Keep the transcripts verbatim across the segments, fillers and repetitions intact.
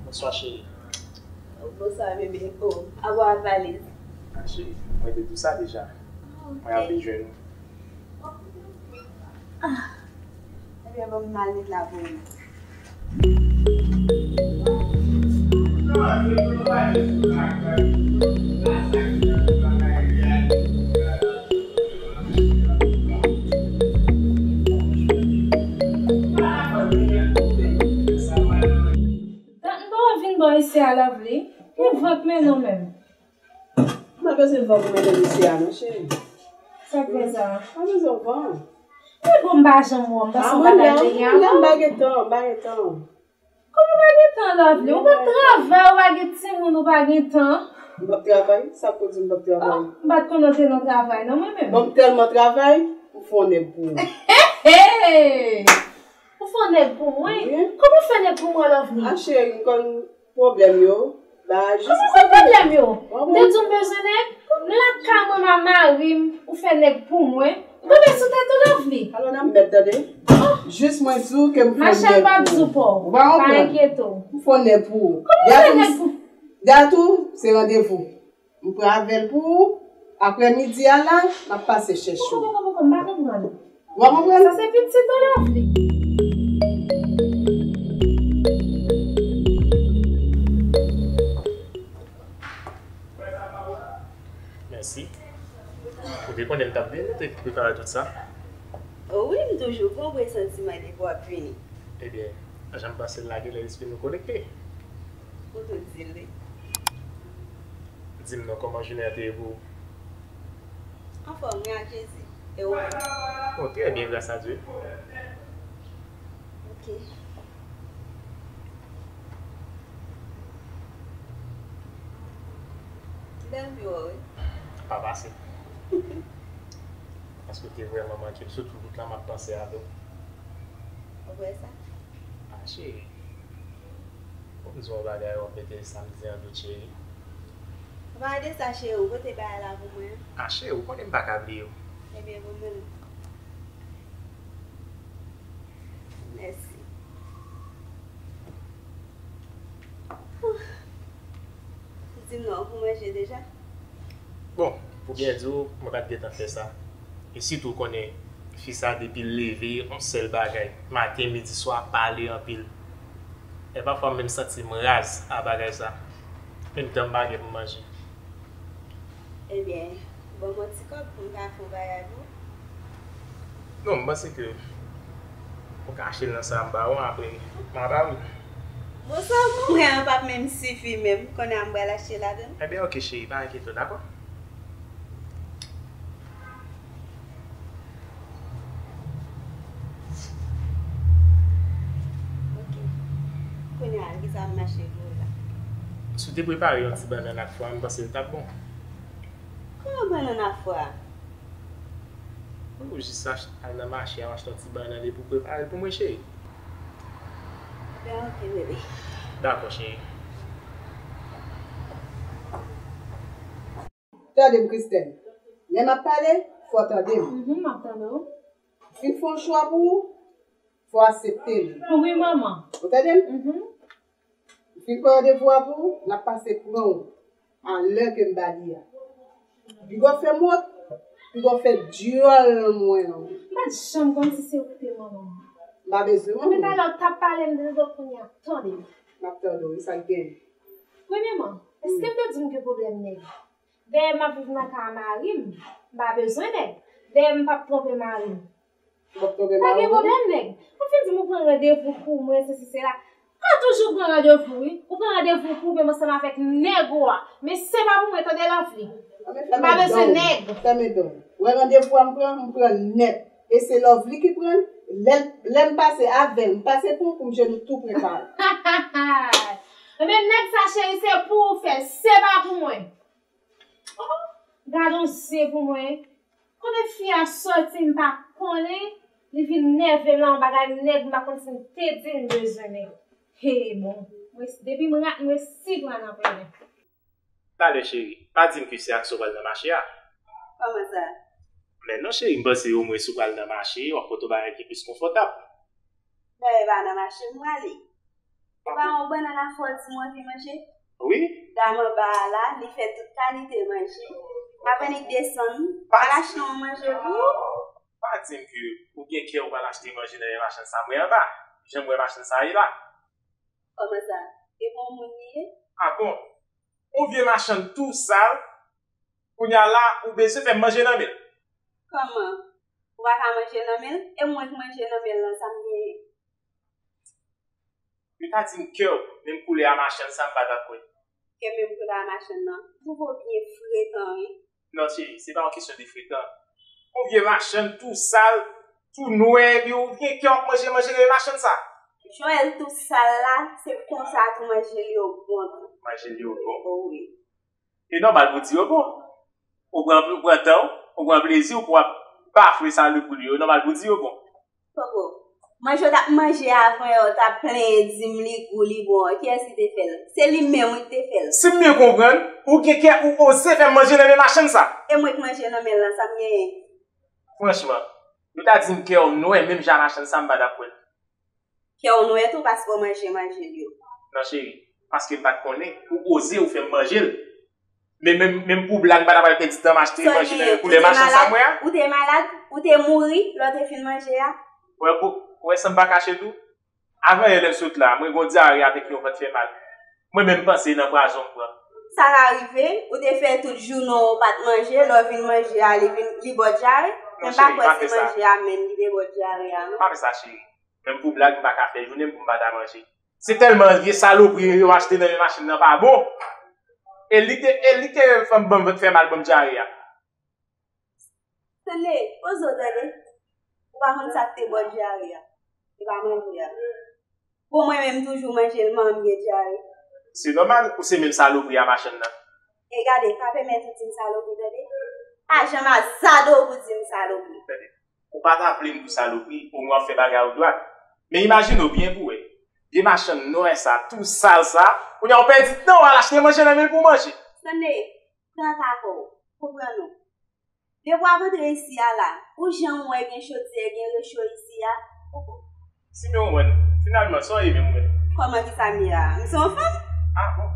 Bonswa, cheri. Bonswa, bebe. Oh, apa valiz? Ah, cheri, mwen te di w sa deja. Ah, ok. Mwen ap vin jwenn ou. Ah. Ebyen, ban m al met la pou ou. M pa wè w vin bò isi a, Lovely. Ou vant mennen w menm. M pa bezwen vant mennen isi a non, cheri. Sa k fè sa? M pa bezwen vant. Men bon, m pa janm wè w, m panse w pa t al benyen avan. M pa gen tan, m pa gen tan. Kòman w pa gen tan, Lovely? Ou pa t travay, ou pa gen timoun, ou pa gen tan. M p ap travay? Sa k pou di m p ap travay? Oh, m pa t konnen w te nan travay non, mwen menm. Bon, m tèlman travay, m fè yon nèg pou ou. Hey, hey! Ou fè yon nèg pou mwen? Wi. Kòman w fè nèg pou mwen, Lovely? A cheri, m konn pwoblèm yo. Ba, jis... Kòman fè pwoblèm yo? M te di w m bezwen nèg. M lakay mwen, m a mari m, ou fè nèg pou mwen. Ou tonbe sou tèt ou, Lovely? Alò, n ap mèt tande. Oh! Jis mwen di w ke m fè yon nèg pou ou. Machè, m p ap di w pa w. Ou pa konprann? Pa enkyete w. M fè yon nèg pou ou. Kòman w fè nèg pou... Dat ou, se randevou. M pran avè l pou ou. Aprè midi a la, m ap pase chèche w. Poko, poko, poko, m pa konprann. Ou pa konprann? Sa se pitit ou, Lovely. Mèsi. Ou te konnen m t ap vini, ou te prepare tout sa? O wi, m toujou gen yon presantiman depi w ap vini. Ebyen, jan m panse l la, genlè lespri nou konekte. Ou tou di l, wi. Di m non, kòman jounen an te ye pou ou? Anfòm, wi, ak Jezi. E ou menm? Bon, trè byen, gras a Dye. Ok. Bèl vye w, wi. Pa pase. Paske w te vrèman manke m, sitou bout la m ap panse avè w. Ou kwè sa? A, cheri. Fò m di w yon bagay, w ap mete samdi an dout, cheri. Pale de sa, cheri, ou pote bagay la pou mwen an? A, cheri, ou konnen m pa ka bliye w. Ebyen, bon, men. Mèsi. Di m non, ou manje deja? Bon, pou byen di w, mwen pa t gentan fè sa. E sitou, w konnen, fi sa, depi l leve, yon sèl bagay, maten, midi, swa, pale anpil. E pafwa, m menm santi m raz a bagay sa. Menm tan m pa gen pou m manje. Ebyen, ban m yon ti kòb pou m ka fè yon bagay pou ou. Non, m panse ke ou ka achte l nan sa m ba ou an, apre m a ba ou l. Bon, sa mwen an p ap menm sifi menm, kounye a m pral achte ladan l. Ebyen, oke, cheri, pa enkyete w, dakò? Oke. Kounye a, kisa m mache pou ou la? Si w te prepare yon ti bannann ak fwa, m panse l t ap bon. Kòman bannann ak fwa? Ou jis ach-, al nan mache a, w achte yon ti bannann epi w prepare l pou mwen, cheri. Ben, oke, bebe. Dakò, cheri. Tande m, Kristèn. Lè m ap pale, fò w tande m. Mhm, m ap tande w. M fin fè yon chwa pou ou, fò w aksepte l. Wi, manman. Ou tande m? Mhm. M fin pran randevou a pou ou, l ap pase pran w a lè ke m ba li a. Piga w fè m wont, piga w fè dyòl mwen an. M pa t janm konn si se ou ki te manman m. M pa bezwen manman. Men talè w t ap pale, m te tande w kounye a. Tande. M ap tande w, e sa k gen? Premyèman, èske m te di w m gen pwoblèm nèg? Dayè m ap viv nan kay mari m, m pa bezwen nèg. Dayè m p ap twonpe mari m. Ou p ap twonpe mari w? Pa gen pwoblèm, nèg. Ou fin di m ou pran randevou pou mwen, sesi, sela. Ou toujou pran randevou, wi. Ou pran randevou pou menm ansanm avèk nèg ou a. Men se pa pou mwen, tande, Lovely. M pa bezwen nèg. Fèmen dan w. Wè randevou a m pran, m pran nèt. E se Lovely ki pran l. Lè, lè m pase avè l, m pase pou, pou m jwenn ou tou prepare. Ebyen, nèg sa, cheri, se pou ou fè l. Se pa pou mwen. Oh, gad yon zye pou mwen. Kote fi a soti, m pa konnen. Li vin nève m nan yon bagay nèg, m pa konn si m te di l m bezwen nèg. He, bon. Mwen, depi m rat, mwen si pran nan plenyen. Talè, cheri, pa di m ke se ak sa w pral nan mache a. Kòman sa? Men non, cheri, m panse omwen si w pral nan mache, w ap pote yon bagay ki plis konfòtab. Dayè, e pa nan mache m prale. E pa yon bannann afòti m anvi manje? Wi. Dam anba a la, li fè tout kalite manje. M ap annik desann, m al achte yon manje pou ou. Pa di m ke ou gen kè ou pral achte manje nan men machann sa m wè anba. Jan m wè machann sa ye la. Kòman sa? E pa yon moun li ye? A bon? Yon vye machann tou sal, kounye a la, ou bezwen fè m manje nan men l. Kòman? Ou pa ka manje nan men l? E mwen k manje nan men l lan, sa m genyen? Yo ta di m kè w menm koulè a machann sa, m pa t ap kwè. Kè menm koulè a machann nan? M twouve w byen frekan, wi. Non, cheri, se pa yon kesyon de frekan. Yon vye machann tou sal, tou nwè, epi ou gen kè w ap manje, manje nan men machann sa. Joel tou sal la, se konsa tou manje li yo bon tou. Manje li yo bon? O wi. E nòmal pou di yo bon. Ou pran, ou pran tan w, ou pran plezi w pou w ap bafwe salopri yo. E nòmal pou di yo bon. Koko, manje w t ap manje avan yè w t ap plenyen di m li gou li bon an, kiyès ki te fè l? Se li menm wi ki te fè l. Si m byen konprann, ou gen kè ou oze fè m manje nan men machann sa. E mwen k manje nan men l lan, sa m genyen? Franchman, yo ta di m kè w nwè menm jan machann sa, m pa t ap kwè l. Kè w nwè tou paske w manje manje l yo. Non, cheri, paske m pa t konnen, ou oze ou fè m manje l. Men, men, menm pou blag, m pa ta pral pèdi tan m achte manje nan koulè machann sa m wè a. Ou te malad? Ou te mouri lè w te fin manje a? Wè, pou, wè, san m pa kache tou. Avan yè lè m sot la, mwen gen yon dyare avèk yon vant fè mal. Mwen menm m panse nan pwazon m pran. Sa ka rive, ou te fè tout jounen w pa t manje, lè w vin manje a, li vin, li ba w dyare. Men m pa kwè se manje a menm ki te ba w dyare a, non. Pa fè sa, cheri. Menm pou blag, m pa ka fè jounen m pou m pa ta manje. Se tèlman vye salopri yo achte nan men machann nan pa bon. E li te, e li te fè m ban m fè mal ban m dyare a. Tande, poze w tande. Ou pa konn sa k te ba w dyare a. E pa manje a. Bon, mwen menm toujou manje l, manman m gen dyare. Se nòmal, ou se menm salopri a machann nan. E gade, pa pèmèt ou di m salopri, tande. Pa janm azade w pou di m salopri. Tande. Ou pa ta vle m pou salopri, omwen w ap fè bagay ou dwat. Men imajine w byen pou w wè. Vye machann nwè sa, tou sal sa, kounye a w pèdi tan w al achte manje nan men l pou w manje. Tande, pran ka kò w, konprann ou. Depi w ap antre isi a la, ou janm wè gen chodyè, gen recho isi a? Si m yon wè, finalman, sa w ye menm wè? Kòman ki sa m ye a? M se yon fanm? A bon?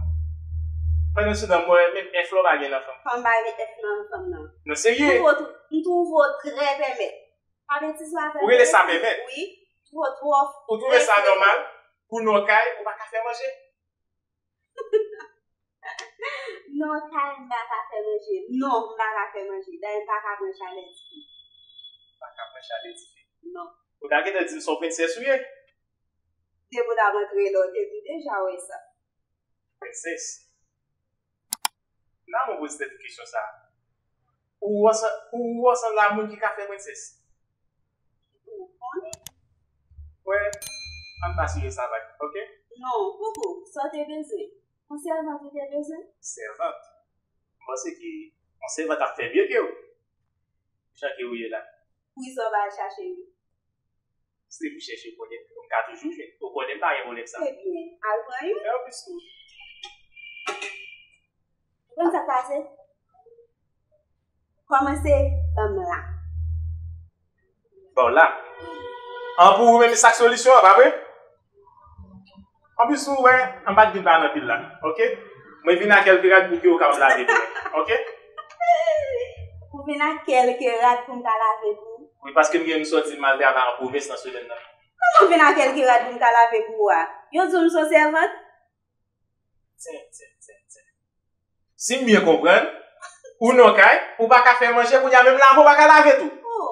Pandan se tan, mwen menm F la w pa gen nan fanm. Fanm pa gen F nan fanm nan. Non, serye? M twouve w, m twouve w trè pèmèt. Pa gen ti swa fè. Ou rele sa pèmèt? Wi. Twò, twò. Ou twouve sa nòmal? Pou non kay, ou pa ka fè manje? Non, kay m pa ka fè manje. Non, m pa ka fè manje. Dayè m pa ka pran chalè dife. Pa ka pran chalè dife? Non. Ou ta gentan di m se yon prensès ou ye. Depi w t ap antre la, w te di w deja wè sa. Prensès? Nan mwen poze tèt ou kesyon sa. Ou wè sa, ou wè sa la moun ki ka fè prensès? Ou konnen? Wè, ann pa sou yo sa vag, oke? Non, koko, sa w te bezwen? Yon sèvant ou te bezwen? Sèvant? M panse ke yon sèvant ap fè mye ke w. Jan ke ou ye la. Poukisa w pa al chache li? Se pou chèche w konnen, m ka toujou jwenn. Ou konnen m pa gen pwoblèm sa. Ebyen, al pran youn. E anplis tou. Ou konn sa k pase? Kòmanse ban m la. Bon, la. An pou ou menm, sa k solisyon an, pa vre? Anplis, ou wè, m pa t vin pale anpil la, oke? Mwen vin ak kèlke rad pou ke ou kapab lave pou mwen, oke? Ou vin ak kèlke rad pou m ka lave pou ou? Wi, paske m gen m sòti m al travay an pwovens nan semèn nan. Kòman w vin ak kèlke rad pou m ka lave pou ou a? Yo di w m se yon sèvant? Tyen, tyen, tyen, tyen. Si m byen konprann, Ou non kay, ou pa ka fè manje, kounye a menm lave ou pa ka lave tou. Oh.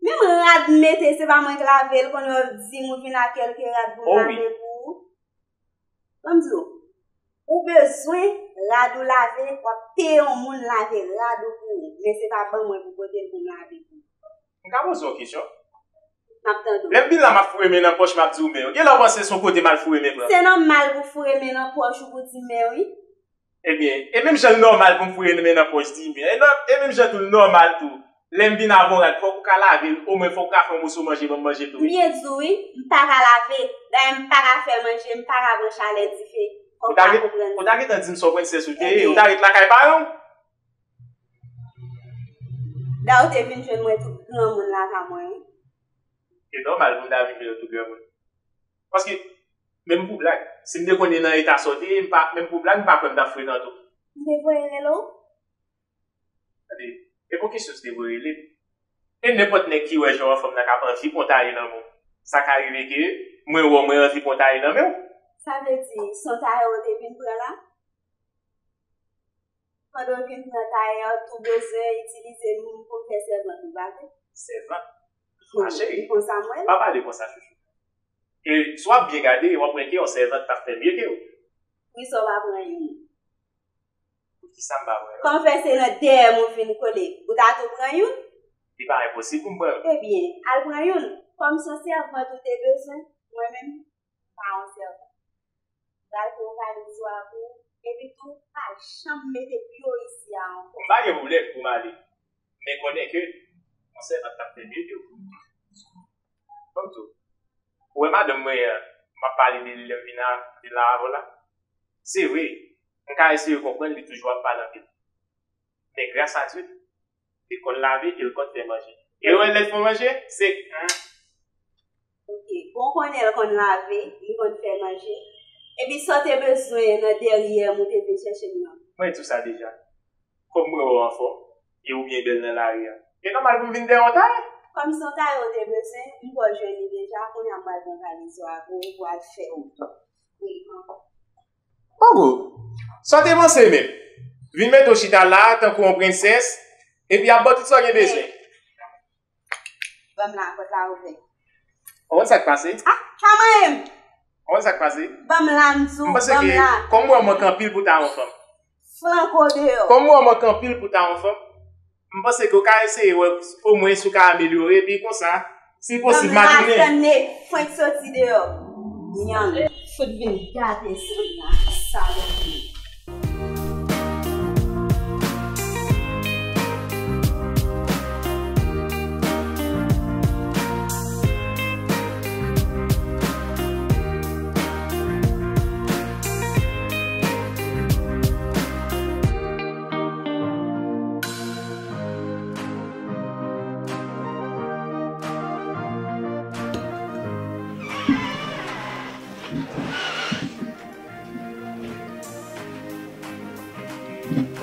Menm rad m mete, se pa mwen k lave l, kounye a w di m ou vin ak kèlke rad pou m lave pou ou. Ban m di w, ou bezwen rad ou lave, w ap peye yon moun lave rad ou pou ou, men se pa ban mwen pou pote l pou m lave pou ou. M ka poze w yon kesyon? M ap tande w. Lè m vin la, m ap foure men nan pòch, m ap di w men. Gen lè w panse se yon kote m al foure men pran. Se nòmal pou w foure men nan pòch ou pou di men wi. Ebyen, e menm jan l nòmal pou m foure men nan pòch di men, e nò-, e menm jan tou l nòmal tou, lè m vin avè yon rad, fòk ou ka lave l, omwen fòk ou ka fè yon moso manje ban m manje tou wi. M byen di w wi, m pa ka lave, dayè m pa ka fè manje, m pa ka pran chalè dife. Fòk ou ta konprann sa. Ou ta gentan di m se yon prensès ou te ye, ou ta ret lakay paran w. Dayè ou te vin jwenn mwen tout granmoun lakay mwen wi. E nòmal pou m ta vin jwenn ou tout granmoun. Paske, menm pou blag, si m te konnen nan eta sa w te ye, m pa, menm pou blag, m pa kwè m t ap frekan tou. M te voye rele w? Tande, e pou kiyès ou te voye rele m? E nenpòt nèg ki wè jan w anfòm nan k ap anvi pran taye nan men w. Sa ka rive ke mwen wè w, mwen anvi pran taye nan men w. Sa vle di, se yon taye ou te vin pran la? Pandan w vin pran taye a, ou tou bezwen itilize m pou m fè sèvant ou, pa vre? Sèvant? Ma chérie, pa pale konsa, chouchou. E si w ap byen gade, w ap wè ke yon sèvant t ap fè mye ke w. Poukisa w pa pran youn? Poukisa m pa pran youn? Kòm fè se nan dèyè m ou vin kole, ou ta tou pran youn? Li pa enposib pou m pran youn. Ebyen, al pran youn. Kòm se yon sèvant ou te bezwen, mwen menm, m pa yon sèvant. M pral fè yon valiz ou a pou ou, epi tou, pa janm mete pye w isi a ankò. M pa gen pwoblèm pou m ale, men konnen ke yon sèvant t ap fè mye ke w. Ban m di w, ou wè madanm mwen an, m ap pale de li lè m vin la, vin la avè w la. Se vre, m ka eseye konprann li toujou ap pale anpil. Men gras a Dye, li konn lave e l konn fè manje. E wè lè l fè manje, se, hmm. Ok, bon, konnen l konn lave, li konn fè manje. Epi sa w te bezwen nan dèyè m ou te vin chèche m nan? Mwen di w sa deja. Kòm mwen wè w anfòm, e ou byen bèl nan lari a, e nòmal pou m vin dèyè w taye. Kòm se yon taye ou te bezwen, m kwè w jwenn li deja, kounye a m pral pran valiz ou a pou ou, pou al fè wout ou. Wi, ankò. Bongo, sa w te panse menm? Vin mete w chita la, tankou yon prensès, epi ap ba w tout sa w gen bezwen. Ban m la, pòt la ouvè. Ou konn sa k pase? Ah, pa manyen m! Ou konn sa k pase? Ban m la, m di w, ban m la. M panse ke, kòm ou wè w manke anpil pou ta yon fanm. Flanke w deyò. Kòm ou wè w manke anpil pou ta yon fanm, m panse ke w ka eseye wè omwen si w ka amelyore, epi konsa, si posib, m a tounen. Ban m la, tann nèg fwenk soti deyò. Nyann. Fout vin gate sèm nan, salopri.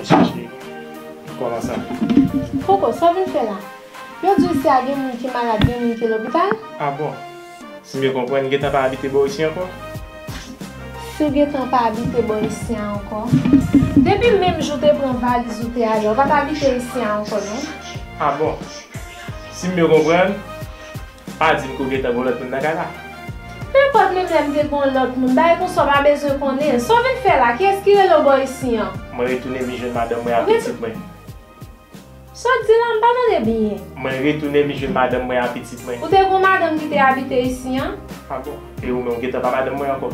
Chache. Kòman sa? Koko, sa w vin fè la? Yo di w isi a gen moun ki malad, gen moun ki lopital? Ah bon? Si m byen konprann, gentan pa abite bò isi ankò? Si w gentan pa abite bò isi a ankò? Depi menm jou w te pran valiz ou te ale, ou pa t abite isi a ankò, non? Ah bon? Si m byen konprann, pa di m ke w gentan gen lòt moun nan kay la. Nenpòt menm lè m te gen lòt moun, bagay konsa w pa bezwen konnen. Sa w vin fè la? Kiyès ki rele w bò isi an? Mwen retounen vin jwenn madanm mwen ak pitit mwen. Sa w di la, m pa tande byen. Mwen retounen vin jwenn madanm mwen ak pitit mwen. Ou te gen yon madanm ki te abite isi an? Ah bon? E ou menm, ou gentan pa madanm mwen ankò?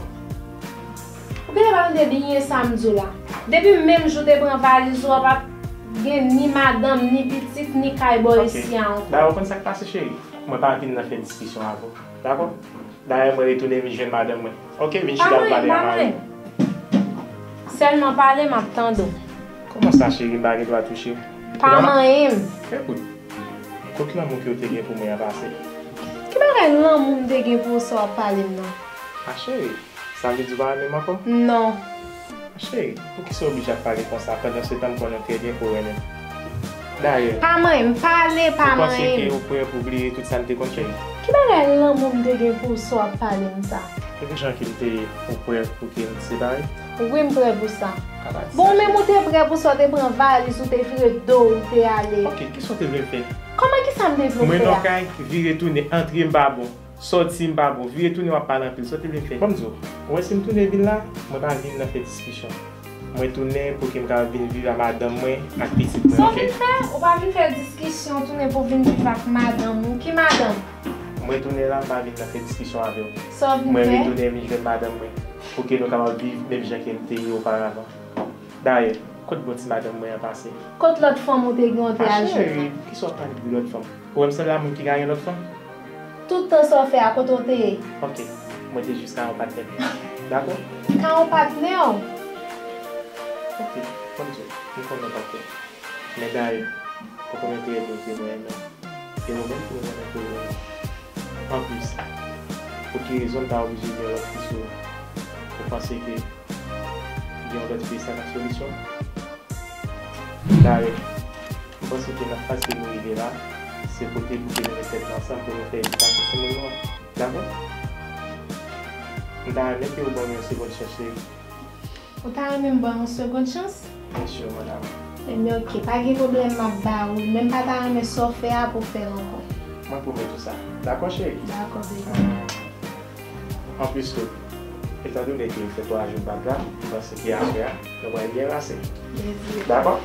Ou gentan pa tande byen sa m di w la. Depi menm jou w te pran valiz ou, w pa t gen ni madanm, ni pitit, ni kay bò isi a ankò. Dayè, ou konn sa k pase, cheri? Mwen pa vin nan fè diskisyon avè w. Dakò? Dayè, mwen retounen vin jwenn madanm mwen. Oke, vin chita pou pale a mari m. Sèlman pale, m ap tande w. Kòman sa, cheri, m pa gen dwa touche w? Pa manyen m. Ekout, kot lanmou ke w te gen pou mwen an pase? Ki bagay lanmou m te gen pou ou sa w ap pale m nan? A cheri, sa vle di w pa renmen m ankò? Non. Cheri, poukisa w oblije ap pale konsa pandan se tan m konnen w trè byen ke w renmen m? Dayè, pa manyen m, pale, pa manyen m. Ou panse ke ou prè pou bliye tout sa n te konn fè? Ki bagay lanmou m te gen pou ou sa w ap pale m sa? Se pou jan ke m te ye, ou prè pou ke n separe? Wi, m prè pou sa. Apa di Bon, sa, menm ou cheri. Te prè pou sa, ou te pran valiz ou, te vire do, ou te ale. Ok, kisa w te vle m fè? Kòman ki sa m te vle w Mwen fè nan a? Kay, vire tounen, antre m pa bon, sòti m pa bon, vire tounen w ap pale anpil, sa w te vle m fè? Ban m di w, ou wè si m tounen vin la, mwen pa vin nan fè diskisyon. Mwen tounen pou ke m ka vin viv a madanm mwen ak pitit mwen, Sa w ok? Vin fè? Ou pa vin fè diskisyon, tounen pou vin viv ak madanm ou. Ki madanm? Mwen tounen la, m pa vin nan fè diskisyon avè w. Sa w vin Mwen fè? Retounen vin jwenn madanm mwen, pou ke nou kapab viv menm jan ke m te ye oparavan. Dayè, kot bon ti madanm mwen an pase? Kot lòt fanm ou te gen ou te Ah, al jwenn cheri, nan? Kisa w ap pale de lòt fanm? Ou wè m sanble a moun ki ka gen lòt fanm? Tout tan sa w fè a, kote w te ye? Ok, mwen te jis ka yon patnè m. Dakò? Ka yon patnè w? Ok, ban m di w, m konnen w p ap fè. Men dayè, ou konnen te rete mwen renmen. E ou menm tou ou konnen ke ou renmen. Anplis, pou ki rezon m ta oblije gen lòt fi sou ou? Ou panse ke gen yon lòt fi sa ka solisyon? Dayè, m panse ke nan faz ke nou rive la, se kote pou ke nou met tèt nou ansanm pou nou fè edikasyon timoun nou an. Dakò? M ta renmen ke ou ban m yon segond chans, cheri. Ou ta renmen m ba w yon segond chans? Byen si, madam. Ebyen, ok, pa gen pwoblèm, m ap ba ou l, men m pa ta renmen sa w fè a pou w fè l ankò. Mwen pwomèt ou sa. Dakò, cheri? Dakò, baby. Anplis tou, etandone ke m fè twa jou m pa t la, m panse ke apre a, nou pral byen pase. Baby. Dakò?